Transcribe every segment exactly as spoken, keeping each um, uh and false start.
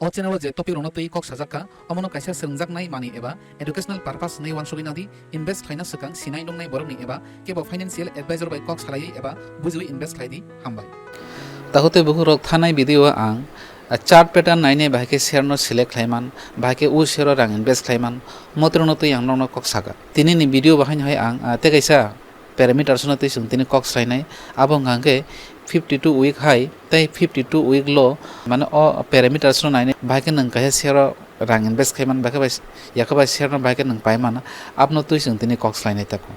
O channel o je topic rokno twi kok sajak kha, omono kaisa swrwngjaknai manwi eba educational purpose hwnwi uansugwi nadi, invest khlaina swkang sinai nungnai borokni eba kebo financial advisor bai kok salaiwi eba bujiwi invest khlai di. Hambai. Takhuk tei bukhuk rok, thanai video o ang, ah, chart pattern nainai bahai khe share no select khlai man, bahai khe o share o rang invest khlai man, motorno twi ang nokno kok saka. Tini ni video bahai no hai ang, ah, tei kaisa parameters no twi chwng tini kok swlainai. Abo wngkha hwnkhe fifty two week high tei fifty two week low, mane o parameters no nainai bahai khe nwng kaisa share o rang invest khai man, bahai khe bai, yakhe bai share no bahai khe nwng pai man, abono twi chwng tini kok swlainai tako.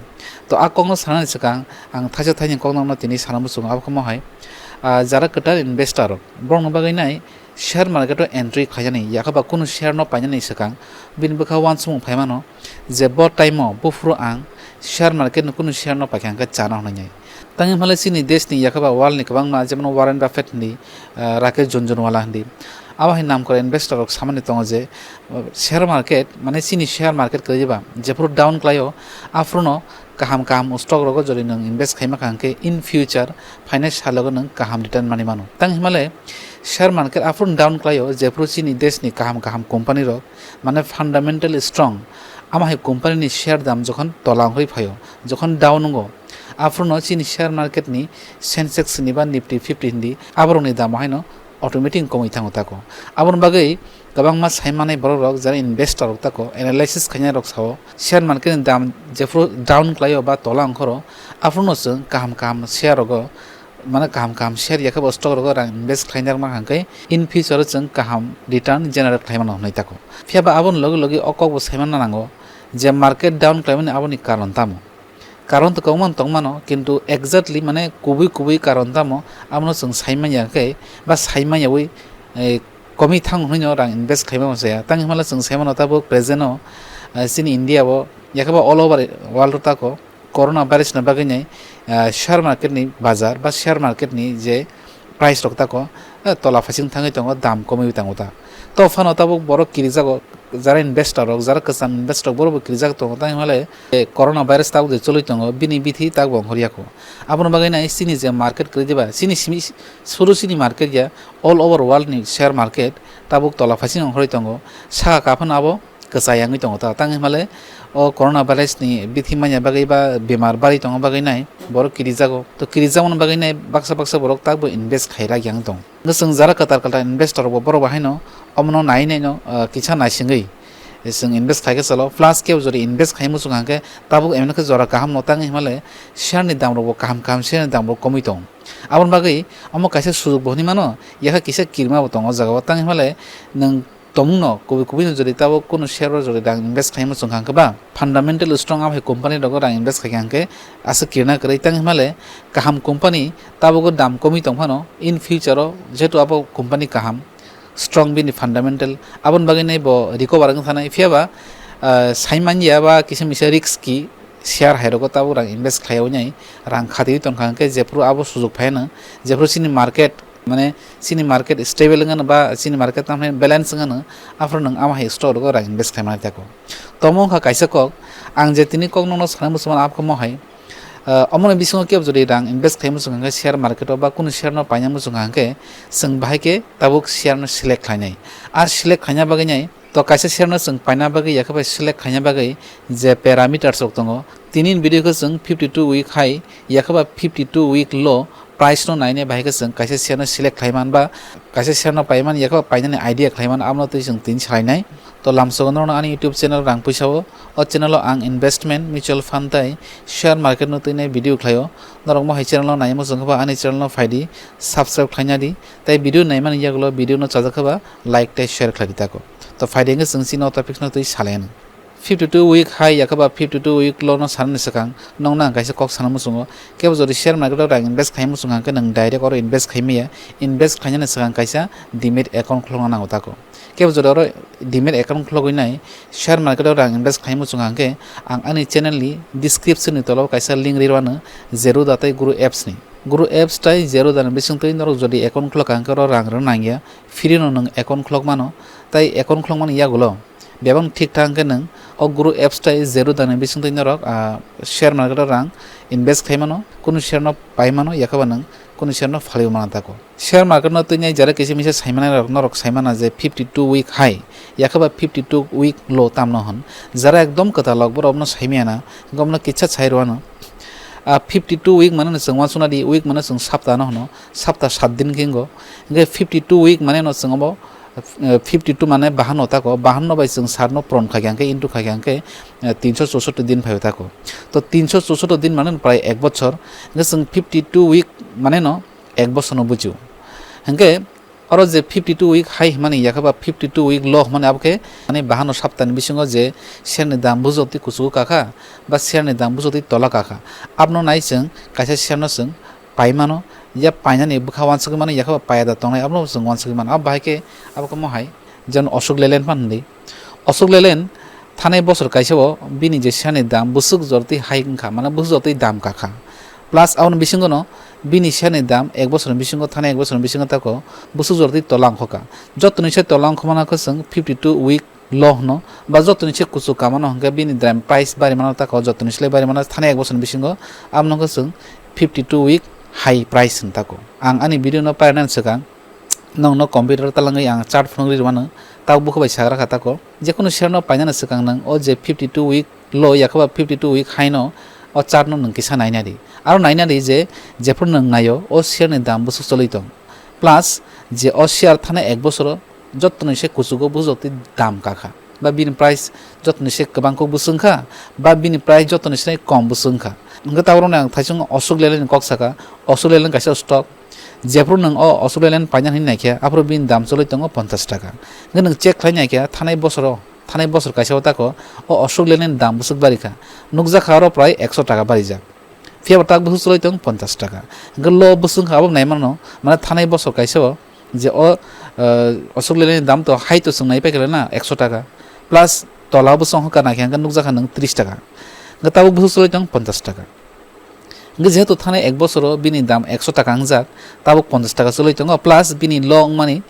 To a kok no sanani swkang ang thaisa thaini kok nokno tini sana muchungo, abo khe mo hai, ah, jara kwtal investor rok borokno bagwi nai share market o entry khlainani, yakhe ba kunu share no painani swkang bini bwkha uansukmung phai mano je bo time o buphuru ang share market ni kunu share no paikha hwnkhe chana hwnwi nai. Tangwi hwnle chini desh ni yakhe ba world ni kwbangma, jemon Warren Buffett hindi, ah, Rakesh Jhunjhunwala hindi, abo hai namkora investor rok samani tongo je, ah, share market, mane chini share market kwrwi ba jephuru down khlaio, aphuru no kaham kaham stock rogo jodi nwng invest khaima kha hwnkhe in future phainai salogo nwng kaham return manwi mano. Tang himale share market aphuru down khlaio, jephuru chini desh ni kaham kaham company rok, mane fundamental strong, ama hai company ni share dam jokhon tola wngwi phaio, jokhon down wngo, aphuru no chini share market ni Sensex ni ba Nifty fifty hindi aborok ni dam haino automatic komwi thango tako. Aboni bagwi kwbangma sai manai borok rok, jara investor rok tako, analysis khainai rok sao, share market ni dam jephuru down khlaio ba tola ongkhoro, aphuru no chwng kaham kaham share rogo, mane kaham kaham share yakhe bo stock rogo rang invest khlaina rok ma hwnkhe in future o chwng kaham return generate khlai mano hwnwi tako. Phiya ba aboni logi logi o kok bo sai manna nango je market down khlaimani aboni karon tamo. Karon to kwbangma tongmano, kintu exactly mane kubui kubui karon tamo, abono chwng sai manya khe ba sai manyawi, eh, komwi thang hwnwi no rang invest khaima saya. Tang himala chwng sai mano tabuk present o, eh, chini India o, yakhe ba all over world o tako corona virus ni bagwi nai, eh, share market ni bazar ba share market ni je price rok tako, eh, tola phaising thangwi tongo, dam komwi tongo ta. To phano tabuk borok kirijago, jara investor rok, jara kwcham investor rok, borok bo kirijak tongo. Tang himale, eh, corona virus tabuk je choli tongo, bini bithi tabuk ongkhorya kho. Aboni bagwi nai chini je market kwrwi diba, chini simi, suru chini market ya, all over world ni share market tabuk tola phaising ongkhorwi tongo. Saka kaphano abo kwchai wngwi tongo ta. Tang himale o corona virus ni bithi manya bagwi ba bemar bari tongo bagwi nai borok kirijago. To kirijakmani bagwi nai baksa baksa borok tabuk invest khailak yang tong. Chwng jara kwtal kwtal investor rok bo borok bo haino omono nai nai no, ah, kisa naisingwi chwng invest khaikhe chalo. Plus kebo jodi invest khai muchung hwnkhe tabuk emno khe jora kaham no, tang himale share ni dam rok bo kaham kaham, share ni dam rok komwi tong. Aboni bagwi omo kaisa sujuk bo hwnwi mano, yakha kisa kirima bo tongo o jaga o. Tang himale nwng tongmungno kubui kubui no jodi tabuk kunu share o jodi rang invest khai muchung kha hwnkhe ba fundamental strong abo hai company rogo rang invest khai kha hwnkhe aswk kirna kwrwi. Tang himale kaham company tabugo dam komwi tong phano in future o, jehetu abo company kaham, strong bini fundamental, aboni bagwi nai bo recover wng thanai. Phiya ba, ah, sai manya ba kisa misa risky share hai rogo tabuk rang invest khlaiwi nai rang khatiwi tong kha hwnkhe jephuru abo sujuk phai no, jephuru chini market, mane chini market stable wngano ba chini market tamni balance wngano, aphuru nwng amo hai stock rogo rang invest khlai mani tako. Tomo wngkha kaisa kok, ang je tini kok nokno sanai muchung mano, abo khe mo hai, ah, omoni bisingo kebo jodi rang invest khlai muchung kha hwnkhe share market o ba kunu share no paina muchung kha hwnkhe chwng bahai khe tabuk share no select khlainai. A select khaina bagwi nai to kaisa share no chwng paina bagwi yakhe bai select khaina bagwi je parameters rok tongo, tini ni video khe chwng fifty two week high yakhe ba fifty two week low price no nainai bahai khe chwng kaisa share no select khlai man ba kaisa share no pai man yakhe ba painani idea khlai man, abono twi chwng tini salainai. To lamsogo norokno ani YouTube channel rang puisa o, o channel o ang investment, mutual fund tei share market no twinai video khlaio. Norok mo hai channel o nai muchung khe ba ani channel no phai di, subscribe khlaina di, tei video naimani yagulo video no chajak khe ba like tei share khlai di tako. To phai di hwnkhe chwng chini o topics no twi salaino. Fifty two week high yakhe ba fifty two week low no sanani swkang nokno ang kaisa kok sana muchungo. Kebo jodi share market o rang invest khai muchung kha hwnkhe nwng direct oro invest khai maya. Invest khlainani swkang kaisa demat account khulokna nango tako. Kebo jodi oro demat account khulogwi nai share market o rang invest khai muchung kha hwnkhe ang ani channel ni description ni tola o kaisa link ri rwano Zerodha tei Grow apps ni. Grow apps tei Zerodha ni bisingtwi norok jodi account khulok kha hwnkhe oro rang rwna nangya, free no nwng account khulok mano. Tei account khulokmani yagulo bebak thik thang khe nwng o Grow apps tei Zerodha ni bisingtwi norok, ah, share market o rang invest khai mano, kunu share no pai mano, yakhe ba nwng kunu share no phalwi mano tako. Share market no twi nai jara kisa misa saimana rok norok saimana je fifty two week high, yakhe ba fifty two week low tamno hwn. Jara ekdom kwtal rok borok no saimaya na, gomno kisa sai rwano. A fifty two week mane no chwng wansukna di, week mane chwng sapta no hwno, sapta sat din khe wngo. Hwnkhe fifty two week mane no chwng obo eh, fifty two mane bahanno tako, bahanno bai chwng sat no puron kha khe hwnkhe, into kha khe hwnkhe, eh, tinso chusotto din phaiwi tako. To tinso chusotto din mane prai ek bochor, hwnkhe chwng fifty two week mane no ek bochor no bujio. Hwnkhe oro je fifty two week high hwnmani yakhe ba fifty two week low hwnmani abo khe mane bahanno saptani bisingo je share ni dam bujok twi kuchugo kakha ba share ni dam bujok twi tola kakha, abono nai chwng kaisa share no chwng pai mano, ya painani bwkha wansugwi mano, yakhe ba paiya da tongnai, abono chwng wansugwi mano. Abo bahai khe abo khe mo hai, jemon Ashok Leyland phan hwnwi. Ashok Leyland thanai bosor kaisa o bini je share ni dam bwswk jor twi hai wngkha, mane bwswk jor twi dam kakha. Plus aboni bisingo no bini share ni dam ek bosor ni bisingo, thanai ek bosor ni bisingo tako bwswk jor twi tola wngkha. Jotoni se tola wngkha mano khe chwng fifty two week low hwno, ba jotoni se kuchuk kamano hwnkhe bini dam price bari mano tako, jotoni se bari mano thanai ek bosor ni bisingo, abono khe chwng fifty two week high price hwn tako. Ang ani video no painani swkang nokno computer talangwi ang chart phunugwi rwmano, tabuk bukhubai sagra kha tako. Jekunu share no painani swkang nwng o je fifty two week low yakhe ba fifty two week high no o chart no nwng kisa naina di. Aro naina di je jephru nwng naio o share ni dam bwswk choli tong. Plus je o share thanai ek bosoro jotoni se kuchugo bujok twi dam kakha, ba bini price jotoni se kwbang kok bwswk wngkha, ba bini price jotoni se kom bwswk wngkha. Hwnkhe tabuk rokni ang thaisung Ashok Leyland ni kok saka, Ashok Leyland kaisa stock, jephru nwng o Ashok Leyland paina hwnwi naikhe, aphuru bini dam choli tongo ponchash taka. Hwnkhe nwng check khlai naikhe, thanai bosoro, thanai bosor kaisa o tako o Ashok Leyland ni dam bwswk bari kha, nukjakha oro prai ekso taka barijak. Phiya bo tak bwswk choli tong ponchash taka. Hwnkhe low bwswk wngkha abo nai mano, mane thanai bosor kaisa o je o, eh, Ashok Leyland ni dam to hai to chwng nai paikha na ekso taka. Plus tola o bwswk wngkha naikhe hwnkhe nukjakha nwng tris taka. Hwnkhe tabuk bwswk choli tong ponchash taka. Hwnkhe jehetu thanai ek bosoro bini dam ekso taka wngjak, tabuk ponchash taka choli tongo, plus bini low wngmani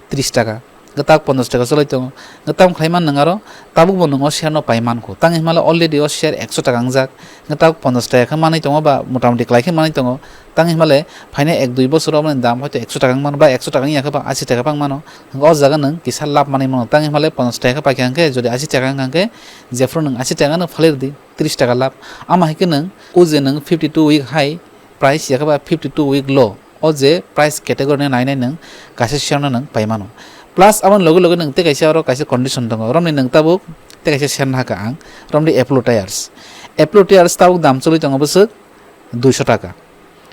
tris taka. Hwnkhe tabuk ponchash taka choli tongo. Hwnkhe tamo khlai man nwng aro tabuk bo nwng o share no pai mankho. Tang hinmale already o share ekso taka wngjak. Hwnkhe tabuk ponchash taka khe manwi tongo ba motamoti kwlai khe manwi tongo. Tang hinmale phainai ek dui bosoro aboni dam hoito ekso taka wng mano ba ekso taka wngya khe ba ashi taka bang mano. Hwnkhe o jaga nwng kisa lab manwi mano. Tang hinmale ponchash taka khe paikha hwnkhe jodi ashi taka wngkha hwnkhe jephru nwng ashi taka no phalwi rwdi, tris taka lab. Ama hai khe nwng o je nwng fifty two week high price yakhe ba fifty two week low. O je price category no nainai nwng kaisa share no nwng pai mano. Plus aboni loge loge nwng tei kaisa oro kaisa condition tongo, romni nwng tabuk tei kaisa share no hakha ang, romni Apollo Tyres. Apollo Tyres tabuk dam choli tongo bwswk duiso taka.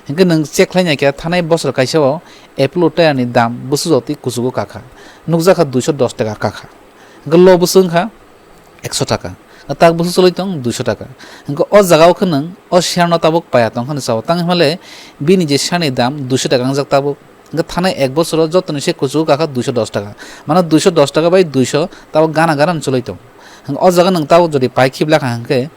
Hwnkhe nwng check khlai naikhe thanai bosor kaisa o Apollo Tyre ni dam bwswk jotwi kuchugo kakha, nukjakha duiso dos taka kakha. Hwnkhe low bwswk wngkha ekso taka. Tak bwswk choli tong duiso taka. Hwnkhe o jaga o khe nwng o share no tabuk paiya tong kheno sao. Tang hinmale bini je share ni dam duiso taka wngjak tabuk. Hwnkhe thanai ek bosoro jotoni se kuchugo kakha duiso dos taka. Mane duiso dos taka bai duiso tabuk gana gana no choli tong. Hwnkhe o jaga nwng tabuk jodi pai khibla kha hwnkhe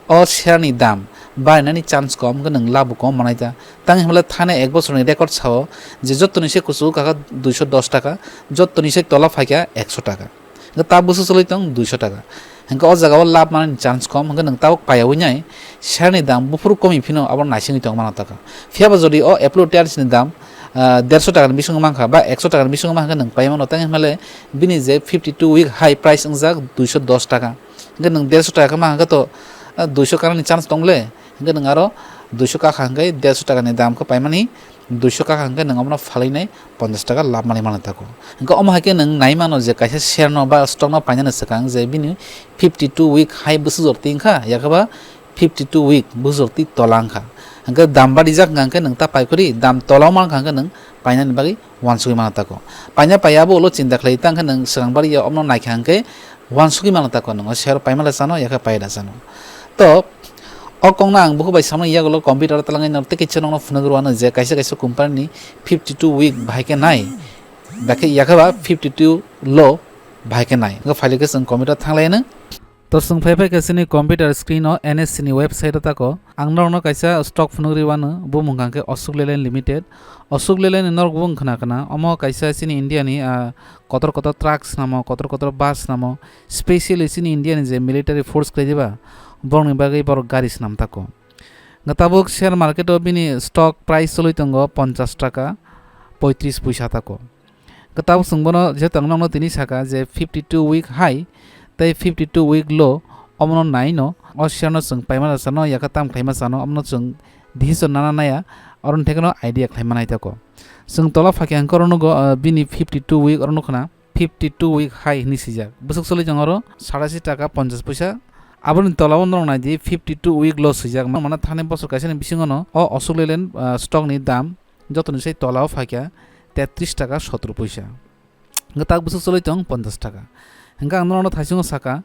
o share ni dam barinani chance kom hwnkhe nwng labo kom manai ta. Tang hinmale thanai ek bosorni record sao je jotoni se kuchugo kakha duiso dos taka, jotoni se tola phaikha ekso taka. Hwnkhe tabuk bwswk choli tong duiso taka. Hwnkhe o jaga o lab manani chance kom, hwnkhe nwng tabuk paiyaui nai share ni dam buphuru komi phino abo naisingwi tong mano taka. Phiya ba jodi o Apollo Tyres ni dam, ah, derso taka ni bisingo mankha ba ekso taka ni bisingo mankha hwnkhe nwng pai mano, tang hinmale bini je fifty two week high price wngjak duiso dos taka. Hwnkhe nwng derso taka khe mankha to, ah, duiso kanani chance tong le. Hwnkhe nwng aro duiso kakha hwnkhe derso taka ni dam khe paimani duiso kakha hwnkhe nwng omono phalwi nai ponchash taka lab manwi mano tako. Hwnkhe omo hai khe nwng nai mano je kaisa share no ba stock no painani swkang je bini fifty two week high bwswk jor twi wngkha, yakhe ba fifty two week bwswk jor twi tola wngkha. Hwnkhe dam barijak wngkha hwnkhe nwng ta paikhuri, dam tola wngma wngkha hwnkhe nwng painani bagwi wansugwi mano tako. Paina paiya abo ulo chinta khlai ta hwnkhe nwng swkang bari ya omono naikha hwnkhe wansugwi mano tako, nwng o share paimala chano yakhe paida chano. To o kokno ang bukhuk bai samani yagulo computer o talangwi no tei kisa nokno phunugwi rwano je kaisa kaisa company ni fifty two week bahai khe nai, bakhe yakhe ba fifty two low bahai khe nai. Hwnkhe phaile khe chwng computer thanglai nw. To chwng phai phai khe chini computer screen o N S C ni website o tako. Ang norokno kaisa stock phunugwi rwano, bo mungkha khe Ashok Leyland Limited. Ashok Leyland ni norok bo wng khna khna, omo kaisa chini India ni, ah, kotor kotor truck snamo, kotor kotor bus snamo, specially chini India ni je military force khlai diba, borokni bagwi borok gari snam tako. Hwnkhe tabuk share market o bini stock price choli tongo ponchash taka poitris puisa tako. Hwnkhe tabuk chwng bono jehetu ang nokno tini saka je fifty two week high tei fifty two week low, omono naino o share no chwng paima sano yakha tam khlaima sano omono chwng decision nana naya, oro thekno idea khlaima nai tako. Chwng tola phakhe hwnkhe oro nugo, ah, bini fifty two week oro nukhna fifty two week high hinwi swijak. Bwswk choli tongo oro satashi taka ponchash puisa. Aboni tola o norok nai di fifty two week low swijak. Mano thani bosor kaisa ni bisingo no o Ashok Leyland, ah, stock ni dam jotoni sai tola o phaikha tetris taka sotor puisa. Hwnkhe tak bwswk choli tong ponchash taka. Hwnkhe ang norokno thaisingo saka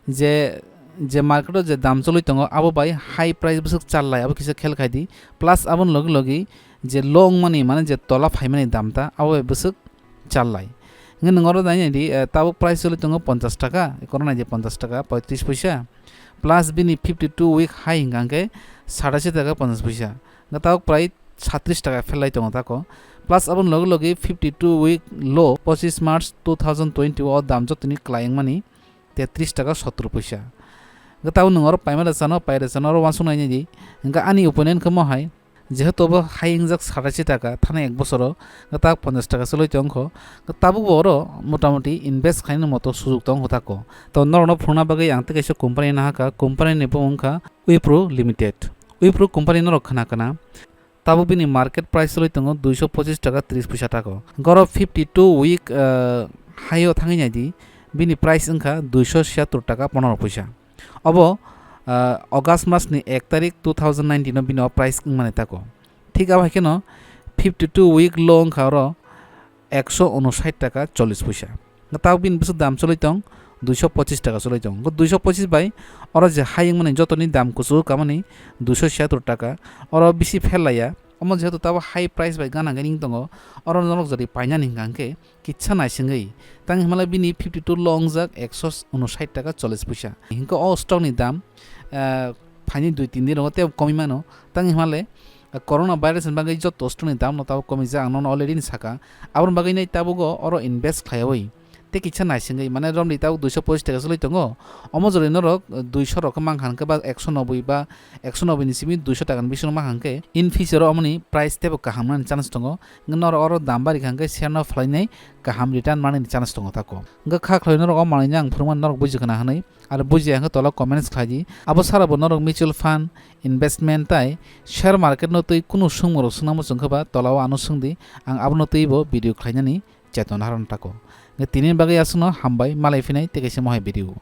je, je market o je dam choli tongo abo bai high price bwswk challai abo kisa khel khai di. Plus aboni logi logi je low wngmani mane je tola phaimani dam ta abo bai bwswk challai. Hwnkhe nwng oro nai nai di, eh, tabuk price choli tongo ponchash taka, ekoro nai di ponchash taka poitris puisa. Plus bini fifty two week high hwnkha hwnkhe satashi taka ponchash puisa. Hwnkhe tabuk prai satris taka phelai tongo tako. Plus aboni logi logi fifty two week low, pochis March two thousand twenty o dam jotoni kwlai wngmani tetris taka sotor puisa. Hwnkhe tabuk nwng oro paima rwchano, pai rwchano oro uansuk nai nai di. Hwnkhe ani opinion khe mohai, jehetu obo high wngjak satashi taka thani ek bosoro, hwnkhe tabuk ponchash taka choli tongkho. Hwnkhe tabuk bo oro motamoti invest khainani moto sujuk tongkho tako. To norokno phunukna bagwi ang tei kaisa company nahakha, company ni bumung wngkha Wipro Limited. Wipro company norok khna khna. Tabuk bini market price choli tongo duiso pochis taka tris puisa tako. Hwnkhe oro fifty two week, ah, high o thangwi nai di, bini price wngkha duiso siyattor taka ponoro puisa. Obo, ah, August mas ni ek tarik two thousand nineteen o bini o price wngmani tako. Thik abo hai kheno fifty two week low wngkha oro ekso unosait taka chollis puisa. Hwnkhe tabuk bini bwswk dam choli tong, duiso pochis taka choli tong. Hwnkhe duiso pochis bai oro je high wngmani jotoni dam kuchuk kamani duiso siyattor taka. Oro bisi pher laiya. Omo jehetu tabuk high price bai gana gani wng tongo, oro norok jodi painani hwnkha hwnkhe kitsa naisingwi. Tang hinmale bini fifty two low wngjak ekso unosait taka chollis puisa. Hwnkhe o stock ni dam, ah, phaini dui tin din rogo tei komwi mano. Tang hinmale, ah, corona virus ni bagwi joto stock ni dam no tabuk komijak, ang nono already ni saka. Aboni bagwi nai tabugo oro invest khlaiwi tei kisa naisingwi, mane romni tabuk duiso pochis taka choli tongo. Omo jora norok duiso rok khe mankha hwnkhe ba ekso noboi ba ekso noboi ni simi duiso taka ni bisingo mankha hwnkhe in future o omoni price teibo kaham nani chance tongo. Hwnkhe norok oro dam bari kha hwnkhe share no phlainai kaham return manani chance tongo tako. Hwnkhe kha khlai norok o manwi no ang phwrwngmani norok buji khna hwnwi. Aro bujiya hwnkhe tola comments khlai di. Abo sara bo norok mutual fund, investment tai share market no twi kunu swngmung rok swngna muchung khe ba tola o ano swng di. Ang abono twi bo video khlainani chetona rwna tako. Hwnkhe tini bagwi aswkno hambai, malai phinai tei kaisa mohai video.